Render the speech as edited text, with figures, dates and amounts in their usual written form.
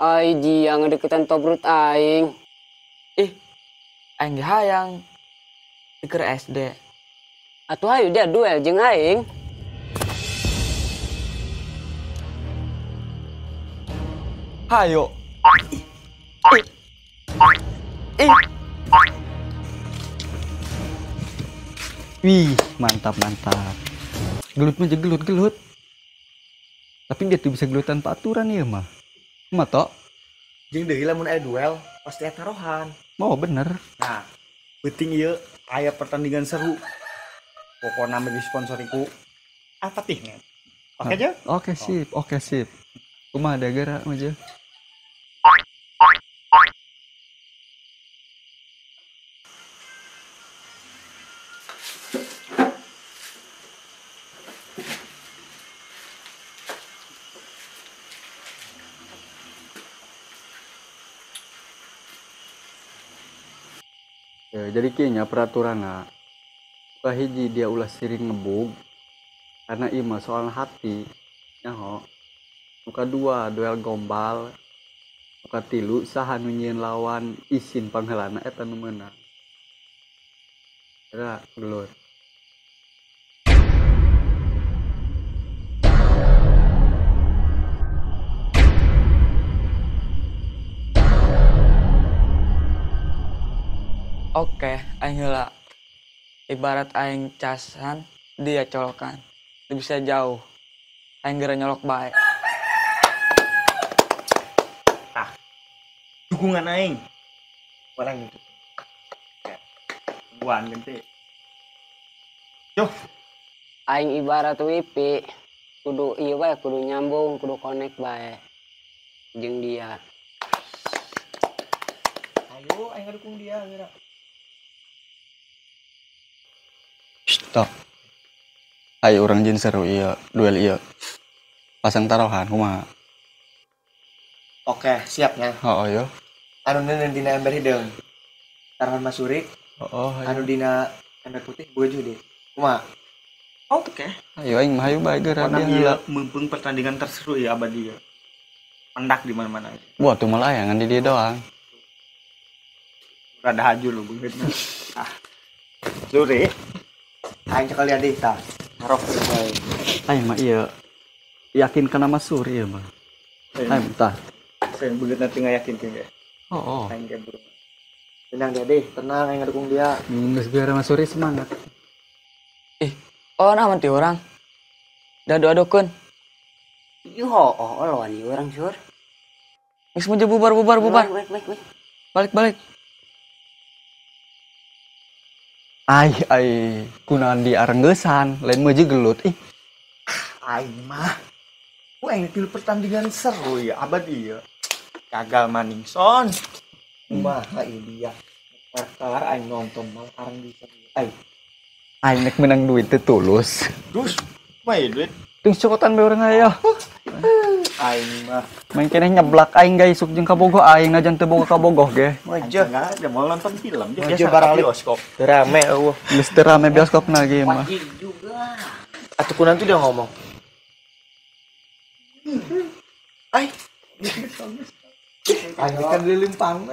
Ai dia ngedeketan tobrut aing. Ih, aing ge hayang. Keur SD. Atuh hayu dia duel jeung aing. Hayo. Ih. Wih, mantap mantap. Gelut mah gelut gelut. Tapi dia tuh bisa gelut tanpa aturan ya mah. Mah tok. Jeung deui lamun aya duel pasti aya taruhan. Oh bener. Nah, penting ieu aya pertandingan seru. Pokoknya mah disponsori ku Al-Fatih nih. Oke aja? Oke sip, oke sip. Kumaha ada gerak aja. Ya, jadi kayaknya peraturan hiji dia ulah siring ngebug karena ima soal hati nyaho. Muka dua duel gombal, muka tilu saha nu nyieun lawan isin pangheulana eta nu meunang. Gerak gelut. Oke, aing heula. Ibarat aing casan, dia colokan. Dia bisa jauh. Aing geura nyolok bae. Ah. Dukungan aing. Orang itu. Tungguan gede. Yo. Aing ibarat wifi, kudu ieu bae, kudu nyambung, kudu connect bae jeung dia. Ayo aing dukung dia geura. Stop. Ayo orang jin seru iya, duel iya. Pasang taruhan kumaha? Oke, siapnya. Oh, yo. Anu dina ember hideung. Taruhan Mas Suri. Oh, ayo. Anu dina ember putih baju deh. Kumaha? Oke. Ayo aing mah hayu bae geura dia heula. Mumpung pertandingan terseru ya abadi ya. Pendak di mana-mana. Wah, tuh malah di dia doang. Rada haju lu beungeutna. Ah. Suri. Aing cekal lihat deh tah. Ngarok bae. Aing mah ieu yakin kana Mas Suri ieu mah. Aing tah. Saya beungeutna teu ngayakinkeun ge. Oh, oh. Aing ge buru. Tenang dia deh, tenang aing ngedukung dia. Geus biar Mas Suri semangat. Ih, oh nah ti urang. Dadu-adukeun. Yo, oh lawan ieu urang Sur. Geus maju bubar bubar bubar. Balik balik balik. Balik balik. Ai ai kunaon di arenggesan lain meuji gelut ih. Aing mah ku aing tilu pertandingan seru ya abad ieu. Gagal maning son. Kumaha ieu dia. Kelar aing nonton malah areng bisa. Ai. Aing nek menang duit teu tulus. Dus, mah duit. Ting cokotan bae urang aya. Aing mah main keneh nyeblak aing guys sok jeung kabogoh aing najan teu boga kabogoh ge. Maju enggak mau nonton film dia biasa barang bioskop. Rame eueuh. Geus teu rame bioskopna ge mah. Wajib juga. Atuh kunan tuh dia ngomong. Ai. Aing kan lilimpang.